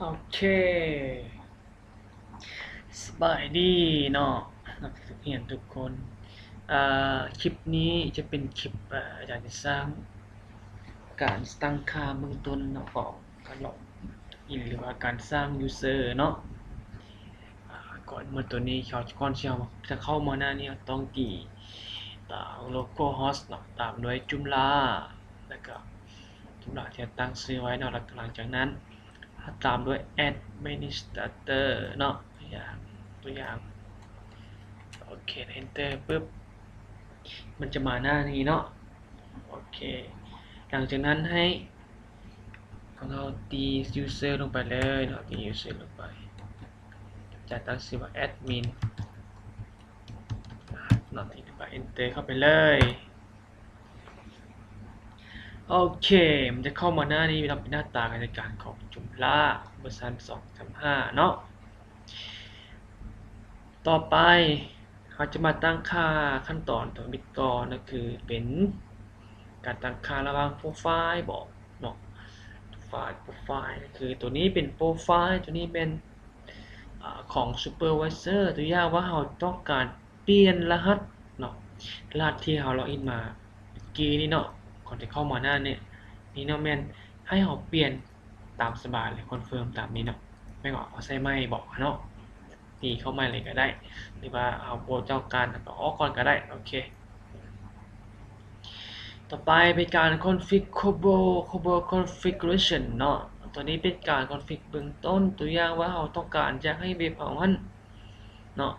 ໂອເຄ ສະບາຍດີເນາະ ນັກຮຽນທຸກຄົນ. ເອີ ຄລິບນີ້ຈະເປັນຄລິບ ເອີ ອາຈານຈະສ້າງການຕັ້ງຄ່າເບື້ອງຕົ້ນເນາະ ຂອງການລັອກອິນ ຫຼືວ່າການສ້າງຢູເຊີເນາະ. ອາ ກ່ອນເມື່ອຕົວນີ້ເຂົາ ກ່ອນທີ່ເຮົາຈະເຂົ້າມາໜ້ານີ້ ເຮົາຕ້ອງຕີ ຕາມໂລໂກໂຮສເນາະ ຕາມດ້ວຍຈຸມລາ ແລ້ວກໍຈຸມລາທີ່ເຮົາຕັ້ງຊື່ໄວ້ເນາະ. ແລ້ວກໍຫຼັງຈາກນັ້ນ ຕາມດ້ວຍແອັດມິນິສເຕຣເຕີເນາະ ຕົວຢ່າງ ຕົວຢ່າງ. ໂອເຄ ເອັນເຕີປຶບ ມັນຈະມາໜ້ານີ້ເນາະ. ໂອເຄ ຫຼັງຈາກນັ້ນໃຫ້ຂອງເຮົາຕີຢູເຊີລົງໄປເລີຍເນາະ ຕີຢູເຊີລົງໄປ ຈະຕັ້ງຊື່ວ່າແອັດມິນເນາະ ຕີລົງໄປ ເອັນເຕີເຂົ້າໄປເລີຍ. ໂອເຄ ມັນຈະເຂົ້າມາໜ້ານີ້ເນາະ ເປັນໜ້າຕາການຈັດການຂອງຈຸມລາເວີຊັນສອງພັນຊາວຫ້າເນາະ. ຕໍ່ໄປເຮົາຈະມາຕັ້ງຄ່າຂັ້ນຕອນທຳອິດກ່ອນ ກໍຄືເປັນການຕັ້ງຄ່າລະຫວ່າງໂປຣໄຟລ໌ບໍເນາະ ໂປຣໄຟລ໌ ໂປຣໄຟລ໌ ກໍຄືຕົວນີ້ເປັນໂປຣໄຟລ໌ ຕົວນີ້ແມ່ນ ອາ ຂອງຊຸບເປີໄວເຊີ. ຕົວຢ່າງວ່າເຮົາຕ້ອງການປ່ຽນລະຫັດເນາະ ລະຫັດທີ່ເຮົາລັອກອິນມາເມື່ອກີ້ນີ້ເນາະ ກ່ອນຈະເຂົ້າມາໜ້ານີ້ ນີ້ເນາະ ແມ່ນໃຫ້ເຮົາປ່ຽນຕາມສະບາຍເລີຍ ຄອນເຟີມຕາມນີ້ເນາະ ແມ່ນວ່າເອົາໃສ່ໃໝ່ບໍເນາະ ຕີເຂົ້າໃໝ່ເລີຍກໍໄດ້ ຫຼືວ່າເຮົາບໍ່ຕ້ອງການ ເຮົາກໍອອກກ່ອນກໍໄດ້. ໂອເຄ ຕໍ່ໄປເປັນການຄອນຟິກໂກລບອລ ໂກລບອລຄອນຟິກເກຣຊັນເນາະ ຕົວນີ້ເປັນການຄອນຟິກເບື້ອງຕົ້ນ. ຕົວຢ່າງວ່າເຮົາຕ້ອງການຢາກໃຫ້ເວັບເຮົາຫັ້ນເນາະ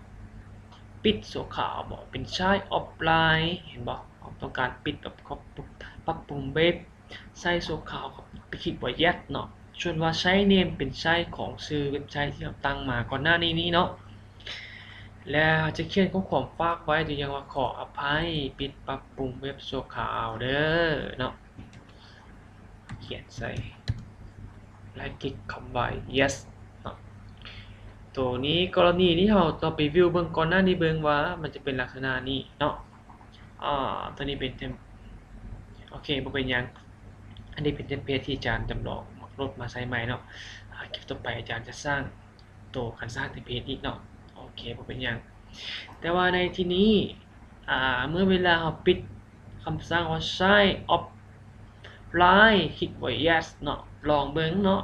ປິດຊົ່ວຄາວບໍ ເປັນໃຊ້ອອຟລາຍ ເຫັນບໍ່ ເຮົາຕ້ອງການປິດແບບປັບປຸງເວັບ ໃຊ້ຊົ່ວຄາວກໍໄປຄລິກວ່າ yes ເນາະ. ສ່ວນວ່າໃຊ້ເນມເປັນໃຊ້ຂອງຊື່ເວັບໄຊທີ່ເຮົາຕັ້ງມາກ່ອນໜ້ານີ້ນີ້ເນາະ ແລ້ວຈະຂຽນຂໍ້ຄວາມຝາກໄວ້ ຕົວຢ່າງວ່າ ຂໍອະໄພ ປິດປັບປຸງເວັບຊົ່ວຄາວເດີເນາະ ຂຽນໃສ່ ແລ້ວຄລິກຄຳວ່າ yes ເນາະ. ໂຕນີ້ ກໍລະນີນີ້ເຮົາຕ້ອງໄປວິວເບິ່ງກ່ອນໜ້ານີ້ເບິ່ງວ່າມັນຈະເປັນລັກສະນະນີ້ເນາະ. ອາ ຕົວນີ້ເປັນເທັມ ໂອເຄ ບໍ່ເປັນຫຍັງ ອັນນີ້ເປັນເທັມເພດທີ່ອາຈານຈຳລອງໂຫຼດມາໃສ່ໃໝ່ເນາະ. ອາ ຄລິບຕໍ່ໄປອາຈານຈະສ້າງໂຕການສ້າງເທັມເພດອີກເນາະ. ໂອເຄ ບໍ່ເປັນຫຍັງ ແຕ່ວ່າໃນທີ່ນີ້ ອາ ເມື່ອເວລາເຮົາປິດຄຳສັ່ງວ່າ ໃຊ້ອອຟລາຍ ຄລິກວ່າ yes ເນາະ ລອງເບິ່ງເນາະ.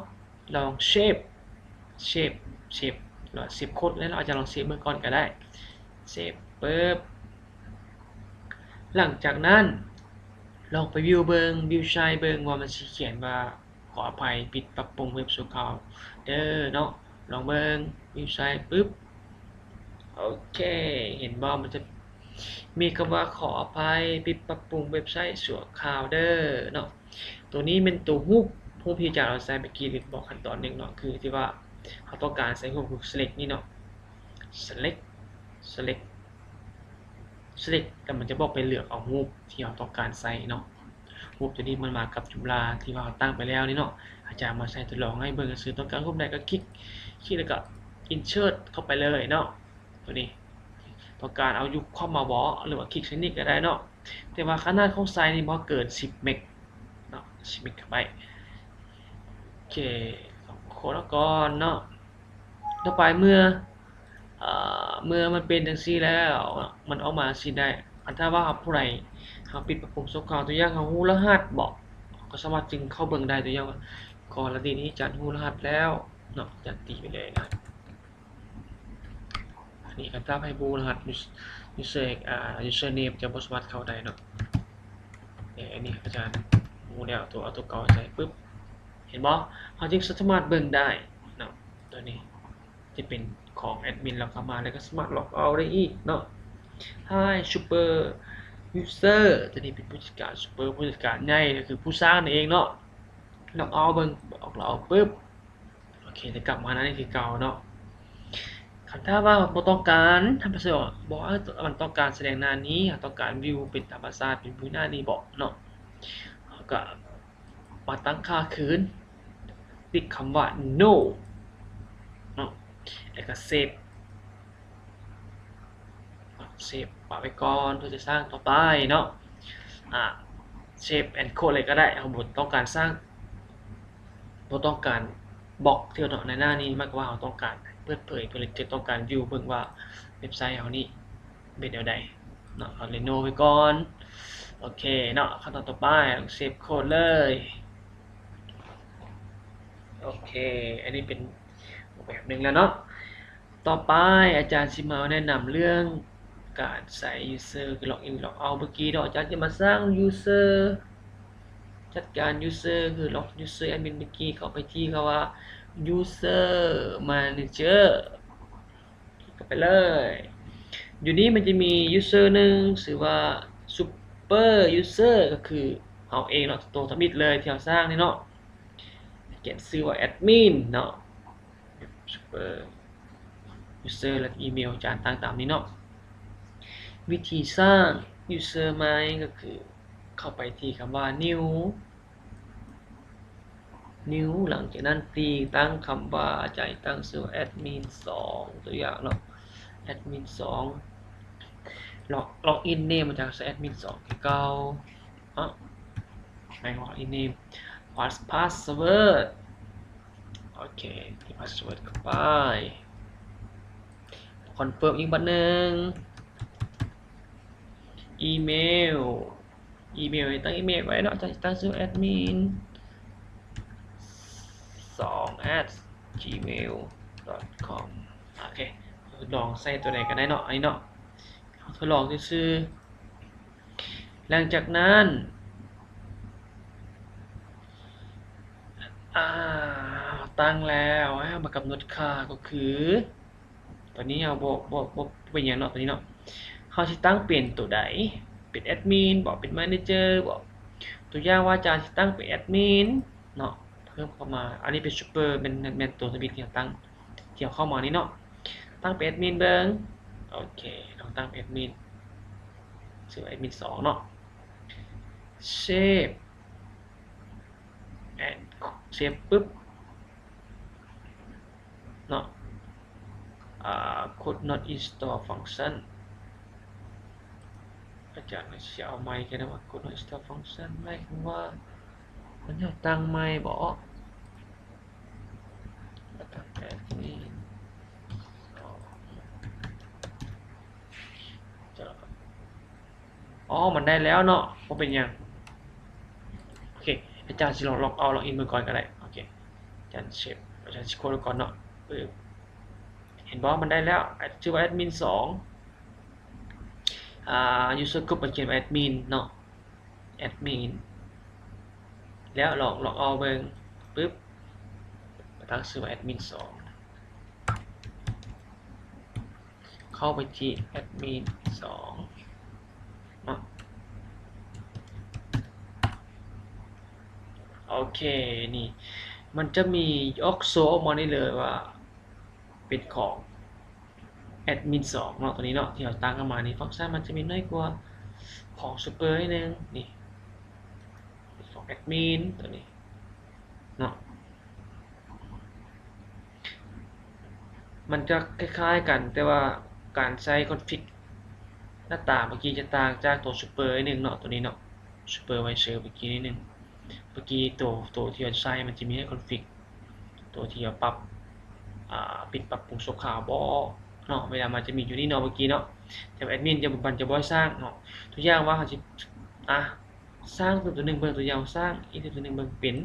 ລອງເຊບ ເຊບ ເຊບ ເຊບໂຄດແລ້ວເນາະ ອາຈານລອງເຊບເບິ່ງກ່ອນກໍໄດ້ ເຊບປຶບ ຫຼັງຈາກນັ້ນລອງໄປວິວເບິ່ງ ວິວໄຊເບິ່ງວ່າມັນຊິຂຽນວ່າ ຂໍອະໄພ ປິດປັບປຸງເວັບຊົ່ວຄາວເດີເນາະ. ລອງເບິ່ງ ວິວໄຊປຶບ ໂອເຄ ເຫັນບໍ່ ມັນຈະມີຄຳວ່າ ຂໍອະໄພ ປິດປັບປຸງເວັບໄຊຊົ່ວຄາວເດີເນາະ. ໂຕນີ້ແມ່ນໂຕຮູບ ຮູບທີ່ອາຈານເອົາໃສ່ເມື່ອກີ້ ຫຼືບອກຂັ້ນຕອນໜຶ່ງເນາະ ຄືທີ່ວ່າເຮົາຕ້ອງການໃສ່ຮູບ ຄື select ນີ້ເນາະ select select select ແລ້ວມັນຈະບອກໄປເລືອກເອົາຮູບທີ່ເຮົາຕ້ອງການໃສ່ເນາະ. ຮູບໂຕນີ້ມັນມາກັບຈຸມລາທີ່ວ່າເຮົາຕັ້ງໄປແລ້ວນີ້ເນາະ ອາຈານມາໃສ່ທົດລອງໃຫ້ເບິ່ງຊື່ໆ ຕ້ອງການຮູບໃດກໍຄລິກ ຄລິກແລ້ວກໍ insert ເຂົ້າໄປເລີຍເນາະ. ໂຕນີ້ຕ້ອງການເອົາຢູ່ຄອມມາບໍ ຫຼືວ່າຄລິກໃສ່ນີ້ກໍໄດ້ເນາະ ແຕ່ວ່າຂະໜາດຂອງໄຊນີ້ບໍ່ເກີນສິບເມກເນາະ ສິບເມກາໄບ. ໂອເຄ ຂໍໂຄດເອົາກ່ອນເນາະ. ຕໍ່ໄປເມື່ອ ເອີ ເມື່ອມັນເປັນຈັ່ງຊີ້ແລ້ວ ມັນອອກມາຈັ່ງຊີ້ໄດ້ ຄັນຖ້າວ່າຜູ້ໃດເຮົາປິດປັບປຸງຊົ່ວຄາວ ຕົວຢ່າງເຮົາຮູ້ລະຫັດບໍ ກໍສາມາດຈຶ່ງເຂົ້າເບິ່ງໄດ້ ຕົວຢ່າງວ່າ ກໍລະນີນີ້ອາຈານຮູ້ລະຫັດແລ້ວເນາະ ອາຈານຕີໄປເລີຍນະ. ອັນນີ້ກໍຖ້າໃຜບໍ່ຮູ້ລະຫັດ user ອ່າ username ຈະບໍ່ສາມາດເຂົ້າໄດ້ເນາະ. ແຕ່ອັນນີ້ອາຈານຮູ້ແລ້ວ ຕົວເອົາຕົວເກົ່າໃສ່ປຶບ ເຫັນບໍ່ ເຮົາຈຶ່ງສາມາດເບິ່ງໄດ້ເນາະ. ຕົວນີ້ຈະເປັນຂອງແອັດມິນລັອກເຂົ້າມາ ແລ້ວກໍສາມາດລັອກເອົາໄດ້ອີກເນາະ. Hi super user ຕົວນີ້ເປັນຜູ້ຈັດການ super ຜູ້ຈັດການໃຫຍ່ ກໍຄືຜູ້ສ້າງນັ້ນເອງເນາະ. ລັອກເອົາເບິ່ງ ລັອກເອົາປຶບ ໂອເຄ ຈະກັບມາໜ້ານີ້ຄືເກົ່າເນາະ. ຄັນຖ້າວ່າບໍ່ຕ້ອງການ ຖ້າບໍ່ໃຊ່ວ່າ ບໍ່ ເຮົາຕ້ອງການສະແດງໜ້ານີ້ ເຮົາຕ້ອງການວິວເປັນທຳມະຊາດ ເປັນວິວໜ້ານີ້ບໍເນາະ ເຮົາກໍມາຕັ້ງຄ່າຄືນ ຕິດຄຳວ່າ no ເນາະ ແລ້ວກໍເຊບ ເຊບປະໄວ້ກ່ອນ ເພື່ອຈະສ້າງຕໍ່ໄປເນາະ. ອາ save and close ເລີຍກໍໄດ້ ເຮົາບໍ່ຕ້ອງການສ້າງ ບໍ່ຕ້ອງການ ບລັອກທີ່ເຮົາເນາະ ໃນໜ້ານີ້ໝາຍຄວາມວ່າເຮົາຕ້ອງການເປີດເຜີຍ ເພື່ອເຮົາຈະຕ້ອງການ view ເບິ່ງວ່າເວັບໄຊເຮົານີ້ເປັນແນວໃດເນາະ. ເຮົາ reno ໄວ້ກ່ອນ. ໂອເຄເນາະ, ຂັ້ນຕອນຕໍ່ໄປ save code ເລີຍ. ໂອເຄ ອັນນີ້ເປັນຮູບແບບໜຶ່ງແລ້ວເນາະ. ຕໍ່ໄປອາຈານຊິມາແນະນຳເລື່ອງການໃຊ້ user ຄື login logout ເມື່ອກີ້ເນາະ. ອາຈານຈະມາສ້າງ user ຈັດການ user ຄື log user admin ເມື່ອກີ້ ເຂົ້າໄປທີ່ຄຳວ່າ user manager ຄລິກເຂົ້າໄປເລີຍ. ຢູ່ນີ້ມັນຈະມີ user ໜຶ່ງຊື່ວ່າ super user ກໍຄືເຮົາເອງເນາະ, ໂຕທຳອິດເລີຍທີ່ເຮົາສ້າງນີ້ເນາະ. ຂຽນຊື່ວ່າ admin ເນາະ super user ແລ້ວອີເມວອາຈານຕັ້ງຕາມນີ້ເນາະ. ວິທີສ້າງ user ໃໝ່ກໍຄືເຂົ້າໄປທີ່ຄຳວ່າ new new ຫຼັງຈາກນັ້ນຕີງຕັ້ງຄຳວ່າ ອາຈານຕັ້ງຊື່ວ່າ admin ສອງ ຕົວຢ່າງເນາະ admin ສອງ. log login name ອາຈານໃສ່ admin ສອງ ຄືເກົ່າເນາະ. ໃຫ້ login name pass password ໂອເຄ password ເຂົ້າໄປ confirm ອີກບັດໜຶ່ງ. ອີເມວ ອີເມວ ໃຫ້ຕັ້ງອີເມວໄວ້ເນາະ, ຈະຕັ້ງຊື່ admin ສອງ at gmail dot com ໂອເຄ ລອງໃສ່ຕົວໃດກໍໄດ້ເນາະ ອັນນີ້ເນາະ ເຮົາທົດລອງຊື່ໆ. ຫຼັງຈາກນັ້ນ ອາ ຕັ້ງແລ້ວ ເຮົາມາກຳນົດຄ່າກໍຄື ຕອນນີ້ເຮົາບໍ່ ບໍ່ ບໍ່ເປັນຫຍັງເນາະ ຕອນນີ້ເນາະ ເຮົາຊິຕັ້ງເປັນໂຕໃດ ເປັນ admin ບໍ ເປັນ manager ບໍ ຕົວຢ່າງວ່າອາຈານຊິຕັ້ງເປັນ admin ເນາະ ເພີ່ມເຂົ້າມາ ອັນນີ້ເປັນ super ແມ່ນ ແມ່ນ ແມ່ນໂຕທຳອິດທີ່ເຮົາຕັ້ງ ທີ່ເຮົາເຂົ້າມານີ້ເນາະ ຕັ້ງເປັນ admin ເບິ່ງ. ໂອເຄ ລອງຕັ້ງເປັນ admin ຊື່ວ່າ admin ສອງເນາະ save and save ປຶບ ເນາະ ອາ could not install function ອາຈານຊິເອົາໃໝ່ ແຄ່ວ່າ could not install function ໝາຍຄວາມວ່າມັນຢາກຕັ້ງໃໝ່ບໍ ຕັ້ງແຕ່ນີ້ ອໍ ມັນໄດ້ແລ້ວເນາະ ບໍ່ເປັນຫຍັງ. ໂອເຄ ອາຈານຊິລອງ log out log in ເບິ່ງກ່ອນກໍໄດ້. ໂອເຄ ອາຈານ save ອາຈານຊິໂຄດໄວ້ກ່ອນເນາະ. ເອີ ເຫັນບໍ່ ມັນໄດ້ແລ້ວ ຊື່ວ່າ admin ສອງ ອາ user group ມັນຂຽນວ່າ admin ເນາະ admin ແລ້ວລອງ log out ເບິ່ງ ປຶບ ຕັ້ງຊື່ວ່າ admin ສອງ ເຂົ້າໄປທີ່ admin ສອງ ເນາະ. ໂອເຄ ນີ້ ມັນຈະມີອອກ ໂຊ ອອກມານີ້ເລີຍວ່າເປັນຂອງ admin ສອງ ເນາະ ຕົວນີ້ເນາະ ທີ່ເຮົາຕັ້ງເຂົ້າມານີ້ ຟັງຊັນມັນຈະມີໜ້ອຍກວ່າຂອງ super ໜ້ອຍໜຶ່ງ ນີ້ ຂອງ admin ຕົວນີ້ເນາະ. ມັນຈະຄ້າຍໆກັນ ແຕ່ວ່າການໃຊ້ config ໜ້າຕາເມື່ອກີ້ຈະຕ່າງຈາກຕົວ super ໜ້ອຍໜຶ່ງເນາະ ຕົວນີ້ເນາະ supervisor ເມື່ອກີ້ໜ້ອຍໜຶ່ງ. ເມື່ອກີ້ໂຕ ໂຕທີ່ເຮົາໃຊ້ມັນຈະມີໃຫ້ config ໂຕທີ່ເຮົາປັບ ອາ ປິດປັບປຸງຊົ່ວຄາວບໍ່ເນາະ ເວລາມັນຈະມີຢູ່ນີ້ເນາະ ເມື່ອກີ້ເນາະ ແຕ່ admin ຈະ ມັນຈະບໍ່ໃຫ້ສ້າງເນາະ. ຕົວຢ່າງວ່າເຮົາຊິ ອາ ສ້າງຕົວໜຶ່ງເບິ່ງ ຕົວຢ່າງສ້າງ input ຕົວໜຶ່ງເບິ່ງ ເປັນ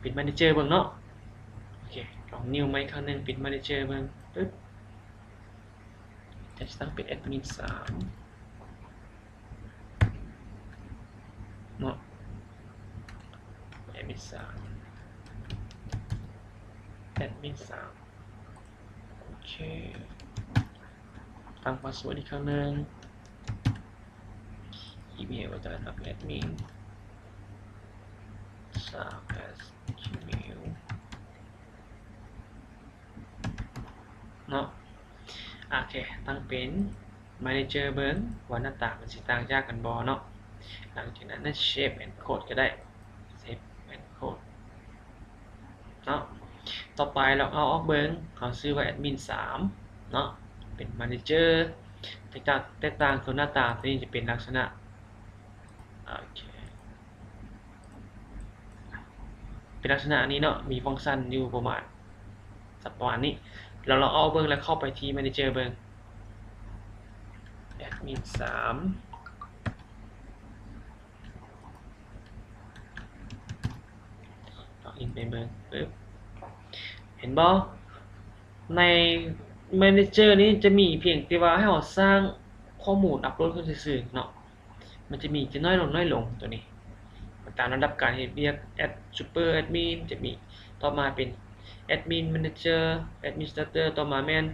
ເປັນ manager ເບິ່ງເນາະ. ໂອເຄ ລອງ new ໃໝ່ອີກຄັ້ງໜຶ່ງ ເປັນ manager ເບິ່ງ ປຶບ ຈະຕັ້ງເປັນ admin ສາມ ເນາະ admin ສາມ admin ສາມ. ໂອເຄ ຕັ້ງ password ອີກຄັ້ງໜຶ່ງ ອີເມວ ອາຈານ admin ສາມ at gmail ເນາະ. ໂອເຄ ຕັ້ງເປັນ manager ເບິ່ງວ່າໜ້າຕາມັນຊິຕ່າງຈາກກັນບໍ່ເນາະ. ຫຼັງຈາກນັ້ນ save and code ກໍໄດ້ save and code ເນາະ. ຕໍ່ໄປ log out ອອກເບິ່ງ ເຮົາຊື່ວ່າ admin ສາມ ເນາະ ເປັນ manager ແຕກຕ່າງ ແຕກຕ່າງຄືໜ້າຕາຕົວນີ້ຈະເປັນລັກສະນະ ໂອເຄ ເປັນລັກສະນະນີ້ເນາະ ມີຟັງຊັນຢູ່ປະມານ ປະມານນີ້. ແລ້ວເຮົາເອົາເບິ່ງ ແລ້ວເຂົ້າໄປທີ່ Manager ເບິ່ງ ແອັດມິນສາມ ລັອກອິນໄປເບິ່ງປຶບ ເຫັນບໍ່? ໃນ Manager ນີ້ຈະມີພຽງແຕ່ວ່າໃຫ້ເຮົາສ້າງຂໍ້ມູນອັບໂຫຼດຂຶ້ນຊື່ໆເນາະ. ມັນຈະມີຈະນ້ອຍລົງ ນ້ອຍລົງ ຕົວນີ້ ຕາມລຳດັບການເຮັດວຽກ ແອັດ Super Admin ຈະມີ ຕໍ່ມາເປັນ Admin Manager Administrator ຕໍ່ມາແມ່ນ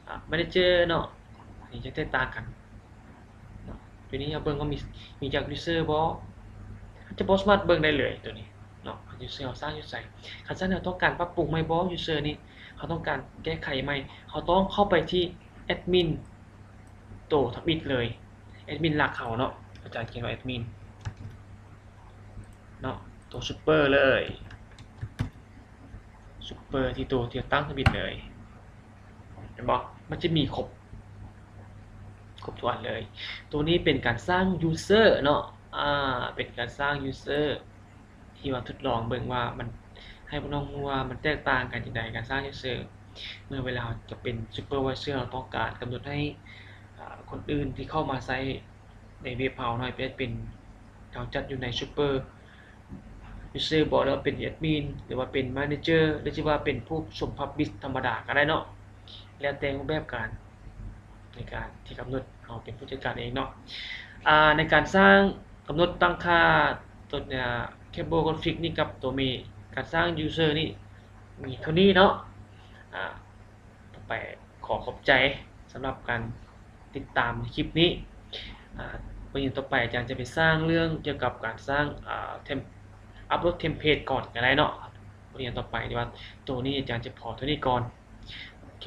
ອາ Manager ເນາະ. ນີ້ຈະແຕກຕ່າງກັນເນາະ. ຕົວນີ້ເຮົາເບິ່ງວ່າມີ ມີຈັກ user ບໍ່? ເຮົາຈະບໍ່ສາມາດເບິ່ງໄດ້ເລີຍຕົວນີ້ເນາະ. user ເຮົາສ້າງຢູ່ໃສ? ຄັນຊັ້ນເຮົາຕ້ອງການປັບປຸງໃໝ່ບໍ່ user ນີ້ ເຮົາຕ້ອງການແກ້ໄຂໃໝ່ ເຮົາຕ້ອງເຂົ້າໄປທີ່ admin ໂຕທຳອິດເລີຍ admin ຫຼັກເຮົາເນາະ. ອາຈານຂຽນວ່າ admin ເນາະ ໂຕ Super ເລີຍ Super ທີ່ໂຕທີ່ຕັ້ງທຳອິດເລີຍ ເຫັນບໍ່? ມັນຈະມີຄົບ ຄົບທຸກອັນເລີຍ. ໂຕນີ້ເປັນການສ້າງ user ເນາະ ອາ ເປັນການສ້າງ user ທີ່ວ່າທົດລອງເບິ່ງວ່າມັນ ໃຫ້ພວກນ້ອງຮູ້ວ່າມັນແຕກຕ່າງກັນຈັ່ງໃດ ການສ້າງ user ເມື່ອເວລາເຮົາຈະເປັນ supervisor ເຮົາຕ້ອງການກຳນົດໃຫ້ ອາ ຄົນອື່ນທີ່ເຂົ້າມາໃຊ້ໃນເວັບເຮົາເນາະ ເປັນ ເຮົາຈັດຢູ່ໃນ super user ບໍ ຫຼືວ່າເປັນ admin ຫຼືວ່າເປັນ manager ຫຼືຊິວ່າເປັນຜູ້ຊົມ publish ທຳມະດາກໍໄດ້ເນາະ ແລ້ວແຕ່ຮູບແບບການ ໃນການທີ່ກຳນົດ ເຮົາເປັນຜູ້ຈັດການເອງເນາະ. ອາ ໃນການສ້າງ ກຳນົດຕັ້ງຄ່າຕົວ ອາ cable config ນີ້ກັບຕົວ main ການສ້າງ user ນີ້ມີເທົ່ານີ້ເນາະ. ອາ ຕໍ່ໄປ ຂໍຂອບໃຈສຳລັບການຕິດຕາມໃນຄລິບນີ້. ອາ ບົດຮຽນຕໍ່ໄປອາຈານຈະໄປສ້າງເລື່ອງກ່ຽວກັບການສ້າງ ອາ ເທັມ upload template ກ່ອນກໍໄດ້ເນາະ. ບົດຮຽນຕໍ່ໄປ ແຕ່ວ່າໂຕນີ້ອາຈານຈະພໍເທົ່ານີ້ກ່ອນ. ໂອເຄ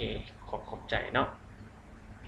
ຂອບ ຂອບໃຈເນາະ.